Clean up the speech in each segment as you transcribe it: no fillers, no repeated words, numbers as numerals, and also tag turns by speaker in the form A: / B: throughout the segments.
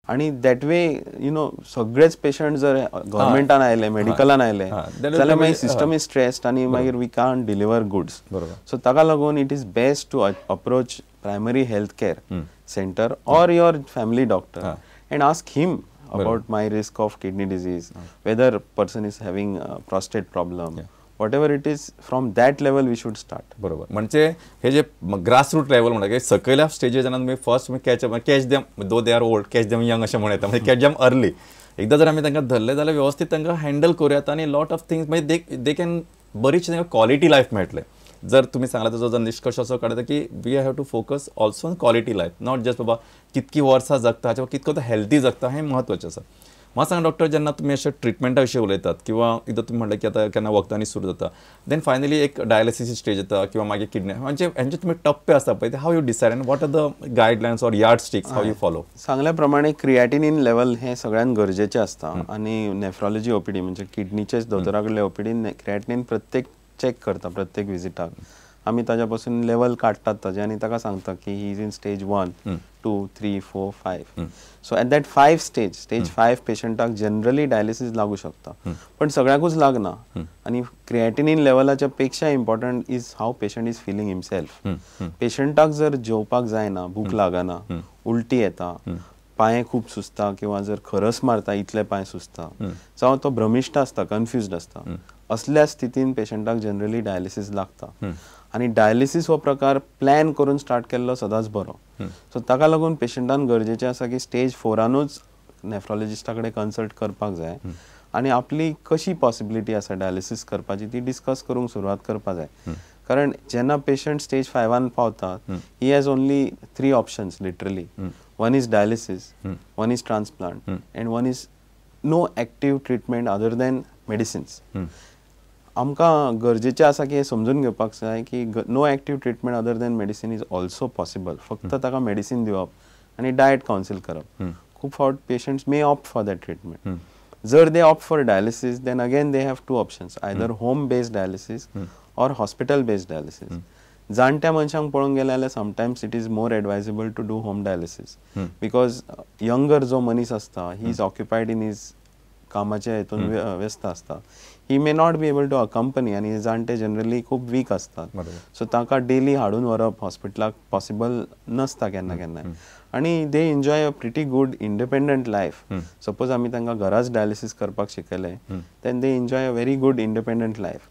A: आनी that way you know सगळेच patient जर गव्हर्मेंटान आयले, मेडिकलान आयले जाल्यार मागीर सिस्टम is stressed आनी मागीर we can't deliver goods. So ताका लागून it is best to approach primary health care centre or your family doctor and ask him about my risk of kidney disease, whether person is having prostate problem, whatever it is, from that level we should start.
B: बरोबर. म्हणजे हे जे grassroot level म्हणटा की सकयल्या स्टेजीर जेन्ना तुमी first तुमी catch them though they are old, catch them young अशें म्हणू येता, म्हणजे कॅच देम अर्ली. एकदां जर आमी तांकां धरले जाल्यार व्यवस्थीत तांकां हँडल करूं येता आनी लॉट ऑफ थिंग्स म्हणजे they can बरीचशी तांकां क्वॉलिटी लायफ मेळटलें. जर तुमी सांगला ताजो जर निश्कर्श असो काडटा की we have to focus also on quality life, not just बाबा कितकी वर्सां जगता हाच्या कितको तो हेल्दी जगता हें म्हत्वाचें आसा. म्हाका सांगा डॉक्टर, जेन्ना तुमी अशें ट्रिटमेंटा विशीं उलयतात किंवा एकदां तुमी म्हणलें की आतां केन्ना वखदांनी सुरू जाता, then finally एक डायलिसीस स्टेज येता किंवा मागीर किडनी, म्हणजे हेंचे तुमी टप्पे आसता पळय, how you decide and what are the guidelines or yardsticks how you follow?
A: सांगल्या प्रमाणे क्रिएटिनिन लेवल हें सगळ्यांत गरजेचें आसता आनी नेफ्रॉलॉजी ओपीडी म्हणजे किडनीचेच दोतोरा कडले ओपीडीन क्रिएटिनिन प्रत्येक चॅक करता, प्रत्येक विजिटाक आमी ताज्या पासून लेवल काडटात ताजें आनी ताका सांगता की he is in stage 1, 2, 3, 4, 5. So at that 5 stage, stage 5 पेशंटाक जनरली डायलिसीस लागू शकता, पण सगळ्यांकूच लागना. आनी क्रिएटिनिन लेवलाच्या पेक्षा important is how patient is feeling himself. पेशंटाक जर जेवपाक जायना, भूक लागना, उलटी येता, पांय खूब सुजता किंवा जर खरस मारता इतले पांय सुजता, जावं तो भ्रमिश्ट आसता, कन्फ्युज्ड आसता, असल्या स्थितीन पेशंटाक जनरली डायलिसीस लागता. आनी डायलिसीस हो प्रकार प्लॅन करून स्टार्ट केल्लो सदांच बरो. सो ताका लागून पेशंटान गरजेचें आसा की स्टेज 4 नेफ्रॉलॉजिस्टा कडेन कन्सल्ट करपाक जाय आनी आपली कशी पॉसिबिलिटी आसा डायलिसीस करपाची ती डिस्कस करूंक सुरवात करपाक जाय. कारण जेन्ना पेशंट स्टेज 5 पावता, he has only 3 options literally. One is dialysis, one is transplant and one is no active treatment other than medicines. आमकां गरजेचें आसा की हें समजून घेवपाक जाय की no active treatment other than medicine is also possible. फक्त ताका मेडिसीन दिवप आनी डायट कावन्सील करप. खूब फावट patients may opt for that treatment. जर they opt for dialysis, then again they have 2 options, either home based dialysis or hospital based dialysis. जाणट्या मनशांक पळोवंक गेलें जाल्यार sometimes it is more advisable to do home dialysis, because younger जो मनीस आसता he is occupied in his कामाच्या हेतून व्यस्त आसता, he may not be able to accompany. आनी जाणटे जनरली खूब वीक आसतात, सो तांकां डेली हाडून व्हरप हॉस्पिटलाक पॉसिबल नासता केन्ना केन्नाय. आनी they enjoy a pretty good independent life. Suppose आमी तांकां घराच डायलिसीस करपाक शिकयलें, then they enjoy a very good independent life.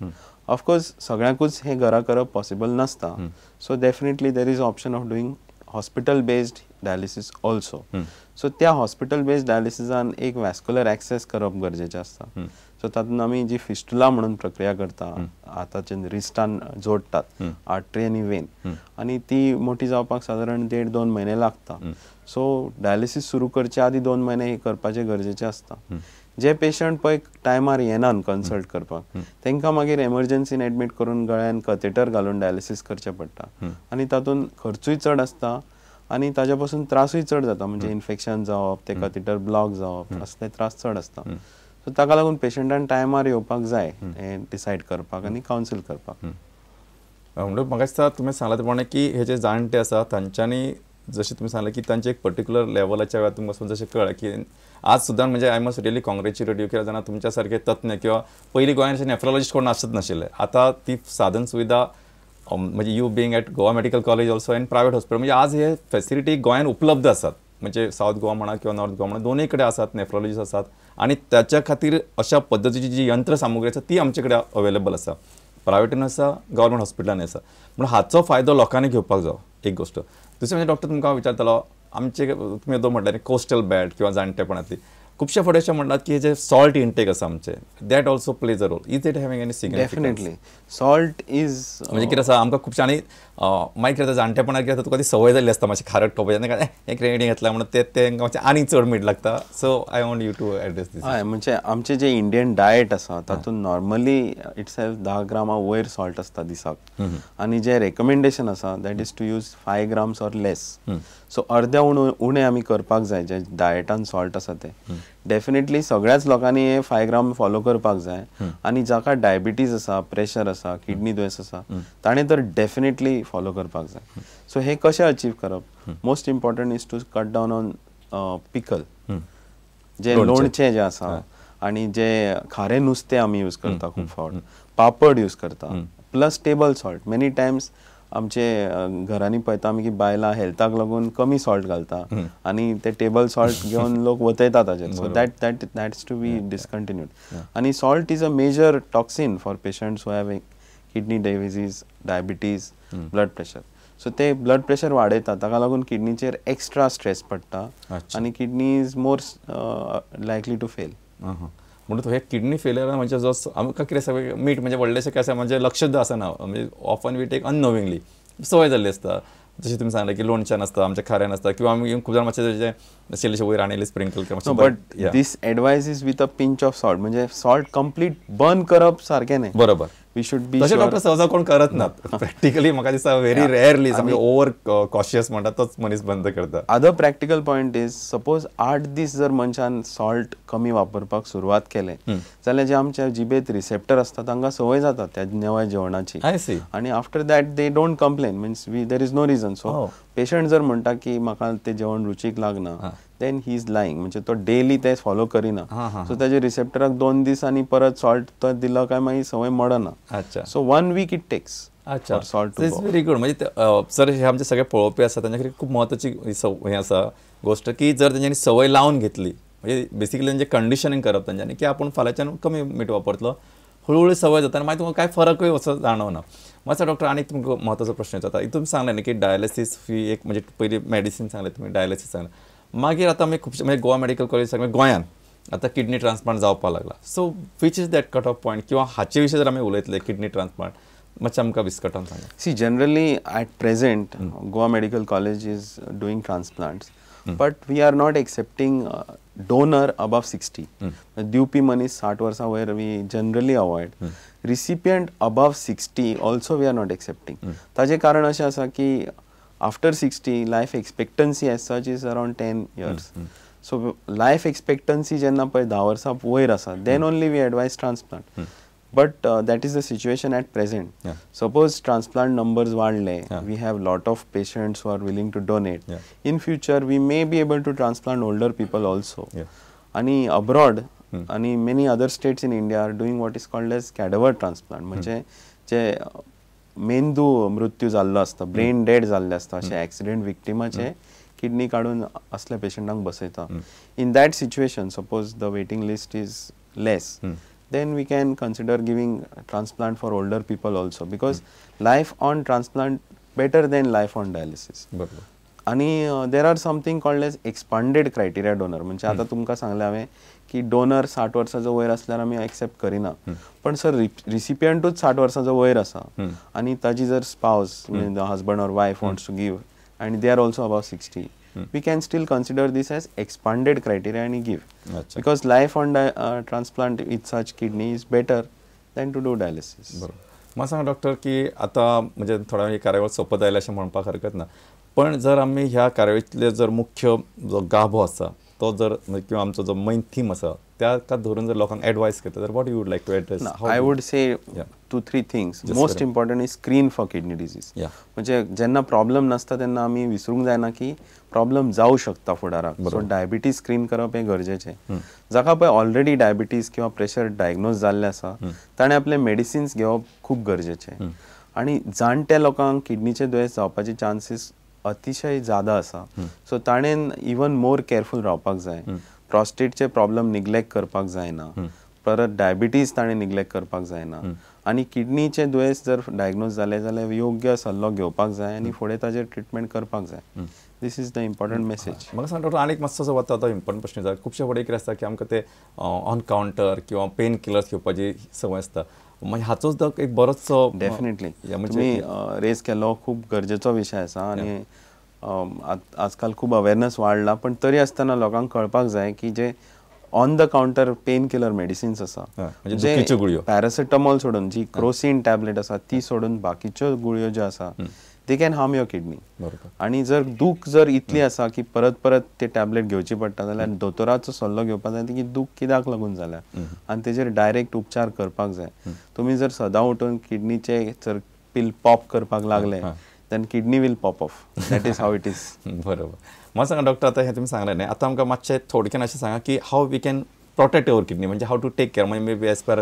A: Of course सगळ्यांकूच हें घरा करप पॉसिबल नासता, so definitely there is option of doing hospital based dialysis also. So त्या हॉस्पिटल बेस्ड डायलिसिसान एक वॅस्क्युलर एक्सेस करप गरजेचें आसता. सो तातूंत आमी जी फिस्टुला म्हणून प्रक्रिया करता, हाताचे रिस्टान जोडटात आर्टरी आनी वेन, आनी ती मोठी जावपाक सादारण 1.5-2 म्हयने लागता. सो डायलिसीस सुरू करचे आदी 2 म्हयने हे करपाचें गरजेचें आसता. जे पेशंट पळय टायमार येनात कन्सल्ट करपाक, तांकां मागीर एमर्जन्सीन एडमीट करून गळ्यान कथेटर घालून डायलिसीस करचें पडटा आनी तातूंत खर्चूय चड आसता आनी ताज्या पासून त्रासूय चड जाता, म्हणजे इन्फेक्शन जावप, ते कथेटर ब्लॉक जावप, असले त्रास चड आसता. सो ताका लागून पेशंटान टायमार येवपाक जाय हें डिसायड करपाक आनी कावन्सील करपाक.
B: म्हणून म्हाका दिसता तुमी सांगलां ते प्रमाणे की हे जे जाणटे आसा तांच्यांनी, जशें तुमी सांगलें की तांचे एक पर्टिक्युलर लेवलाच्या वेळार तुमकां जशें कळ्ळें की आज सुद्दां म्हणजे I must really congratulate you, कित्याक जाणा तुमच्या सारके तज्ञ किंवा पयलीं गोंयांत अशे नेफ्रोलॉजिस्ट कोण आसत नाशिल्ले, आतां ती साधन सुविधा म्हणजे you being at Goa medical college also and private hospital, म्हणजे आज हे फेसिलिटी गोंयांत उपलब्ध आसात, म्हणजे सावथ गोवा म्हणा किंवा नॉर्थ गोवा म्हणा दोनूय कडेन आसात, नेफ्रोलॉजिस्ट आसात आनी त्याच्या खातीर अशा पद्दतीची जी यंत्रसामुग्री आसा ती आमचे कडेन अवेलेबल आसा, प्रायवेटून आसा, गव्हर्मेंट हॉस्पिटलांनी आसा. म्हणून हाचो फायदो लोकांनी घेवपाक जायो एक गोश्ट. दुसरें म्हणजे डॉक्टर तुमकां हांव विचारतलो, आमचे तुमी तो म्हणटा कोस्टल बेल्ट किंवा जाणटेपणांतली खुबशे फावटी अशें म्हणटात की जे सॉल्ट इंटेक आसा आमचे, that also plays a role. Is it having any significance?
A: Definitely salt is
B: म्हणजे कितें आसा आमकां खुबशे आनी मागीर कितें जाता जाणटेपणाक कितें जाता तुका ती संवय जाल्ली आसता मातशें खारट खावपाचें, हें क्रेडिट घेतलां म्हणून ते तांकां मातशें आनी चड मीठ लागता. So I want you to address this.
A: हय, म्हणजे आमचें जें इंडियन डायट आसा तातूंत नॉर्मली इटसेल्फ 10 ग्रामा वयर सॉल्ट आसता दिसाक, आनी जें रेकमेंडेशन आसा that is to use 5 grams or less. So अर्द्या उणें आमी करपाक जाय जे डायटान सॉल्ट आसा तें. डेफिनेटली सगळ्याच लोकांनी हे 5 ग्राम फॉलो करपाक जाय आनी जाका डायबिटीज आसा, प्रेशर आसा, किडनी दुयेंस आसा ताणें तर डेफिनेटली फॉलो करपाक जाय. सो हे कशें अचीव करप? Most important is to cut down on pickle जे लोणचें जें आसा आनी जे खारें नुस्तें आमी यूज करता खूब फावट, पापड यूज करता, plus table salt. Many times आमचे घरांनी पळयता आमी की बायलां हेल्थाक लागून कमी सॉल्ट घालता आनी ते टेबल सॉल्ट घेवन लोक वतयता ताजेर. So that that that's to be discontinued. आनी salt is a major toxin for patients who have kidney disease, diabetes, blood pressure. So ते ब्लड प्रेशर वाडयता, ताका लागून किडनीचेर एक्स्ट्रा स्ट्रेस पडटा आनी kidney is more likely to fail.
B: म्हणून हे kidney failure म्हणजे जो आमकां कितें सगळें मीठ म्हणजे व्हडलेशें कशें म्हणजे लक्ष सुद्दां आसना, म्हणजे ऑफन we take unknowingly सवय जाल्ली आसता. जशें तुमी सांगलें की लोणच्यान आसता, आमच्या खाऱ्यान आसता, किंवा आमी खूब जाण मातशें जशें वयर आनी sprinkle.
A: But this advice is with a pinch of salt, म्हणजे सॉल्ट कंप्लीट बंद करप सारकें न्ही.
B: बरोबर,
A: we should be
B: तशें डॉक्टर सहजा कोण करत ना प्रॅक्टिकली. म्हाका दिसता व्हेरी रेअरली सामके ओवर कॉशियस म्हणटा तोच मनीस बंद करता.
A: Other practical point is, suppose 8 दीस जर मनशान सॉल्ट कमी वापरपाक सुरवात केलें जाल्यार जे आमच्या जिबेत रिसेप्टर आसता तांकां संवय जाता त्या नव्या जेवणाची, आनी after that they don't complain, means we there is no reason. So patient जर म्हणटा की म्हाका तें जेवण रुचीक लागना, then he is lying, म्हणजे तो डेली ते फॉलो करिना. सो ताजे रिसेप्टराक 2 दीस आनी परत सॉल्ट तो दिलो काय मागीर संवय Moderna. So 1 week it takes.
B: अच्छा, सॉल्ट is very good. म्हणजे सर हे आमचे सगळे पळोवपी आसा तांच्या खातीर खूब म्हत्वाची हें आसा गोश्ट की जर तेंच्यांनी संवय लावन घेतली, म्हणजे बेसिकली तेंचें कंडिशनींग करप तेंच्यांनी की आपूण फाल्यांच्यान कमी मीठ वापरतलो, हळूहळू सवय जाता आनी मागीर तुमकां कांय फरकूय असो जाणवना. मातसो डॉक्टर आनी तुमकां म्हत्वाचो प्रश्न जाता, तुमी सांगलें न्ही की डायलिसीस ही एक म्हणजे पयली मेडिसीन सांगलें तुमी, डायलिसीस सांगलें, मागीर आतां आमी खुबशे म्हणजे गोवा मेडिकल कॉलेज सगळें गोंयांत आतां किडनी ट्रान्सप्लांट जावपाक लागला. So which is that cut off point, किंवा हाचे विशीं जर आमी उलयतले किडनी ट्रान्सप्लांट मातशें आमकां विस्कटावन सांगा.
A: See, generally at present Goa medical college is doing transplants, but we are not accepting donor above 60. दिवपी मनीस 60 वर्सां वयर we generally avoid. Recipient above 60 also we are not accepting. ताजें कारण अशें आसा की after 60 life expectancy as such is around 10 years. So life expectancy जेन्ना पळय 10 वर्सां वयर आसा, then only we advise transplant. But that is the situation at present. Suppose transplant numbers वाडले, we have lot of patients who are willing to donate. In future we may be able to transplant older people also. आनी abroad आनी many other states in India are doing what is called as cadaver transplant, म्हणजे जे मेंदू मृत्यू जाल्लो आसता, brain dead जाल्ले आसता, अशे एक्सिडेंट विक्टिमाचे किडनी काडून असल्या पेशंटांक बसयता. In that situation suppose the waiting list is less, then we can consider giving transplant for older people also, because life on transplant better than life on dialysis. आनी there are something called as expanded criteria donor, म्हणजे आतां तुमकां सांगलें हांवें की donor 60 वर्सांचो वयर आसल्यार आमी एक्सेप्ट करिना, पण सर रिसिपियंटूच 60 वर्सांचो वयर आसा आनी ताजी जर spouse, husband or wife wants to give and they are also above 60, we can still consider this as expanded criteria and give. Because life on transplant with such kidney is better than to do dialysis.
B: बरोबर. म्हाका सांगा doctor की आतां म्हणजे थोड्या ही कार्यावळ सोंपत आयल्या अशें म्हणपाक हरकत ना, पण जर आमी ह्या कार्यावळींतले जर मुख्य जो गाभो आसा तो जर किंवा आमचो जो मेन थीम आसा त्या धरून जर लोकांक एडवायस करता तर what you would like to address?
A: I would say 2-3 things. Most important is screen for kidney disease. म्हणजे जेन्ना प्रॉब्लम नासता तेन्ना आमी विसरूंक जायना की प्रॉब्लम जावं शकता फुडाराक. सो डायबिटीज स्क्रीन करप हें गरजेचें. जाका पळय ऑलरेडी डायबिटीज किंवा प्रेशर डायग्नोज जाल्लें आसा ताणें आपले मेडिसिन्स घेवप खूब गरजेचें. आनी जाणट्या लोकांक किडनीचे दुयेंस जावपाचे चान्सीस अतिशय जादा आसा, सो ताणें इवन मोर केअरफूल रावपाक जाय. प्रॉस्टेटचे प्रॉब्लम निग्लेक्ट करपाक जायना, परत डायबिटीज ताणें निग्लेक्ट करपाक जायना, आनी किडनीचे दुयेंस जर डायग्नोज जालें जाल्यार योग्य सल्लो घेवपाक जाय आनी फुडें ताजेर ट्रिटमेंट करपाक जाय. This is the important message.
B: म्हाका सांग डॉक्टर, आनी एक मातसो वता तो इम्पॉर्टंट प्रश्न जाता, खुबशे फुडें कितें आसता की आमकां ते ऑन कावंटर किंवा पेन किलर्स घेवपाची संवय आसता, मागीर हाचोच एक बरोचसो
A: डेफिनेटली तुमी रेज केलो खूब गरजेचो विशय आसा आनी आजकाल खूब अवेरनस वाडला, पण तरी आसतना लोकांक कळपाक जाय की जे on the counter pain killer medicines आसा, म्हणजे पॅरासिटामॉल सोडून जी क्रोसिन टॅबलेट आसा ती सोडून बाकीच्यो गुळयो ज्यो आसा they can harm your kidney. आनी जर दूख जर इतली आसा की परत परत ते टॅबलेट घेवची पडटा जाल्यार दोतोराचो सल्लो घेवपाक जाय की दूख कित्याक लागून जाल्या आनी तेजेर डायरेक्ट उपचार करपाक जाय. तुमी जर सदां उठून किडनीचे जर पील पॉप करपाक लागले then kidney will pop off. That is how it is.
B: बरोबर. म्हाका सांगा डॉक्टर, आतां हें तुमी सांगलें न्ही, आतां आमकां मातशें थोडक्यान अशें सांगा की how we can protect our kidney, म्हणजे how to take care, म्हणजे मे बी एज पर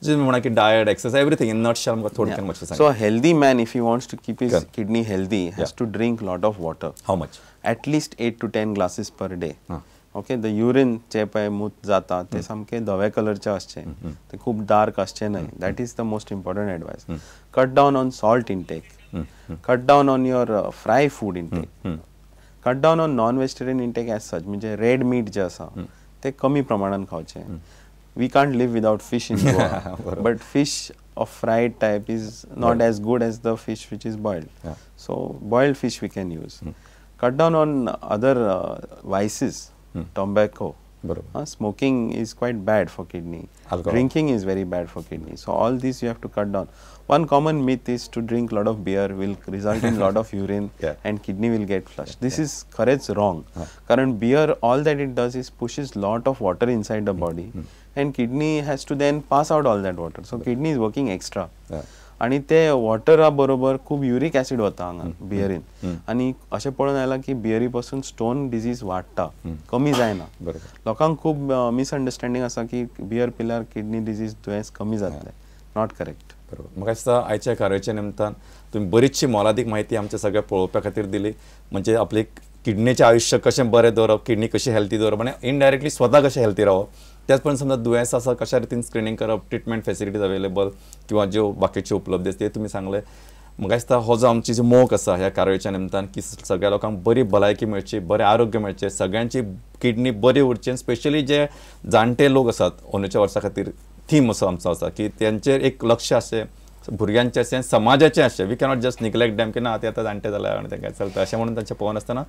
B: जे म्हणा की diet, exercise, everything in nutshell आमकां थोडक्यान मातशें सांगा.
A: So healthy man, if he wants to keep his kidney healthy, has to drink lot of water.
B: How much?
A: At least 8 to 10 glasses per day. Okay, the urine जे पळय मूत जाता ते सामके धवे कलरचे आसचे, ते खूब डार्क आसचे न्हय. That is the most important advice. Cut down on salt intake, cut down on your fry food intake, cut down on non vegetarian intake as such, म्हणजे रेड मीट जे आसा ते कमी प्रमाणान खावचें. We can't live without fish in Goa, but fish of fried type is not as good as the fish which is boiled. So boiled fish we can use. Cut down on other vices, tobacco, smoking is quite bad for kidney,
B: alcohol.
A: Drinking is very bad for kidney. So all these you have to cut down. One common myth is to drink lot of beer will result in lot of urine and kidney will get flushed. This is खरेंच wrong. कारण beer, all that it does is pushes lot of water inside the body and kidney has to then pass out all that water. So kidney is working extra. आणि ते वॉटरा बरोबर खूब uric acid वता हांगा बियरीन, आनी अशें पळोवन आयलां की बियरी पासून स्टोन डिजीज वाडटा, कमी जायना. लोकांक खूब मिसअंडरस्टँडींग आसा की बियर पिल्यार किडनी डिजीज दुयेंस कमी जातलें. Not correct.
B: बरोबर. म्हाका दिसता आयच्या कार्याच्या निमतान तुमी बरीचशी मोलादीक म्हायती आमच्या सगळ्या पळोवप्या खातीर दिली, म्हणजे आपले किडनीचें आयुश्य कशें बरें दवरप, किडनी कशी हेल्थी दवरप आनी इनडायरेक्टली स्वता कशें हेल्थी रावप, त्याच प्रमाणे समजा दुयेंस आसा कशा रितीन स्क्रिनींग करप, ट्रिटमेंट फेसिलिटीज अवेलेबल किंवा ज्यो बाकीच्यो उपलब्ध आसा ते तुमी सांगले. म्हाका दिसता हो जो आमची जी मोख आसा ह्या कार्यावळीच्या निमतान की सगळ्या लोकांक बरी भलायकी मेळची, बरें आरोग्य मेळचें, सगळ्यांची किडनी बरी उरची, आनी स्पेशली जे जाणटे लोक आसात अंदूच्या वर्सा खातीर थीम असो आमचो आसा की तेंचेर एक लक्ष आसचें, भुरग्यांचें आसचें, समाजाचें आसचें. We cannot just neglect them की ना ते आतां जाणटे जाल्या आनी तेंकां चलता अशें म्हणून तांचें पळोवनासतना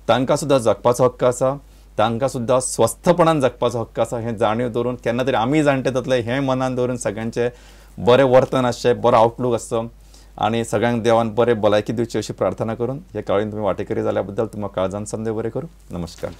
B: तांकां सुद्दां जगपाचो हक्क आसा, तांकां सुद्दां स्वस्थपणान जगपाचो हक्क आसा हें जाणीव दवरून केन्ना तरी आमी जाणटे जातले हें मनान दवरून सगळ्यांचें बरें वर्तन आसचें, बरो आवटलूक आसचो आनी सगळ्यांक देवान बरें भलायकी दिवची अशी प्रार्थना करून हे काळीन तुमी वांटेकरी जाल्या बद्दल तुमकां काळजान संदेव बरें करूं. नमस्कार.